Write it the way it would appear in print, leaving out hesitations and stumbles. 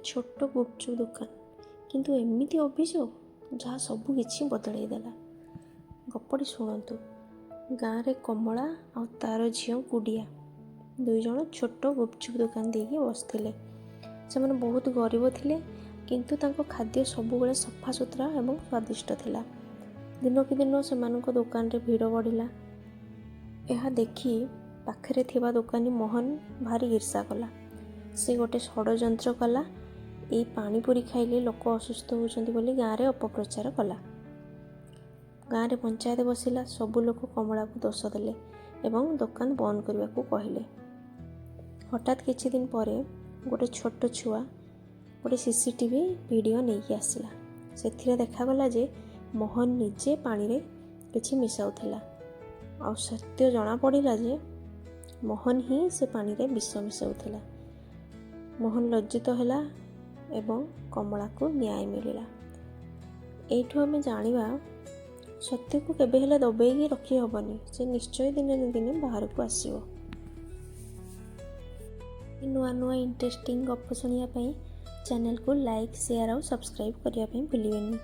ଛୋଟ ଗୁପଚୁପ୍ ଦୋକାନ, କିନ୍ତୁ ଏମିତି ଅଭିଯୋଗ ଯାହା ସବୁ କିଛି ବଦଳେଇ ଦେଲା। ଗପଟି ଶୁଣନ୍ତୁ। ଗାଁରେ କମଳା ଆଉ ତାର ଝିଅ ଗୁଡ଼ିଆ ଦୁଇ ଜଣ ଛୋଟ ଗୁପଚୁପ୍ ଦୋକାନ ଦେଇକି ବସିଥିଲେ। ସେମାନେ ବହୁତ ଗରିବ ଥିଲେ, କିନ୍ତୁ ତାଙ୍କ ଖାଦ୍ୟ ସବୁବେଳେ ସଫାସୁତୁରା ଏବଂ ସ୍ୱାଦିଷ୍ଟ ଥିଲା। ଦିନକୁ ଦିନ ସେମାନଙ୍କ ଦୋକାନରେ ଭିଡ଼ ବଢ଼ିଲା। ଏହା ଦେଖି ପାଖରେ ଥିବା ଦୋକାନୀ ମୋହନ ଭାରି ଈର୍ଷା କଲା। ସେ ଗୋଟେ ଷଡ଼ଯନ୍ତ୍ର କଲା। ଏଇ ପାଣିପୁରୀ ଖାଇଲେ ଲୋକ ଅସୁସ୍ଥ ହେଉଛନ୍ତି ବୋଲି ଗାଁରେ ଅପପ୍ରଚାର କଲା। ଗାଁରେ ପଞ୍ଚାୟତ ବସିଲା। ସବୁ ଲୋକ କମଳାକୁ ଦୋଷ ଦେଲେ ଏବଂ ଦୋକାନ ବନ୍ଦ କରିବାକୁ କହିଲେ। ହଠାତ୍ କିଛି ଦିନ ପରେ ଗୋଟେ ଛୋଟ ଛୁଆ ଗୋଟେ ସିସିଟିଭି ଭିଡ଼ିଓ ନେଇକି ଆସିଲା। ସେଥିରେ ଦେଖାଗଲା ଯେ ମୋହନ ନିଜେ ପାଣିରେ କିଛି ମିଶାଉଥିଲା ଆଉ ସତ୍ୟ ଜଣାପଡ଼ିଲା ଯେ ମୋହନ ହିଁ ସେ ପାଣିରେ ବିଷ ମିଶାଉଥିଲା। ମୋହନ ଲଜ୍ଜିତ ହେଲା ଏବଂ କମଳାକୁ ନ୍ୟାୟ ମିଳିଲା। ଏଇଠୁ ଆମେ ଜାଣିବା, ସତ୍ୟକୁ କେବେ ହେଲେ ଦବେଇକି ରଖି ହେବନି। ସେ ନିଶ୍ଚୟ ଦିନେ ନା ଦିନେ ବାହାରକୁ ଆସିବ। ନୂଆ ନୂଆ ଇଣ୍ଟରେଷ୍ଟିଂ ଗପ ଶୁଣିବା ପାଇଁ ଚ୍ୟାନେଲକୁ ଲାଇକ୍, ସେୟାର ଆଉ ସବସ୍କ୍ରାଇବ୍ କରିବା ପାଇଁ ଭୁଲିବେନି।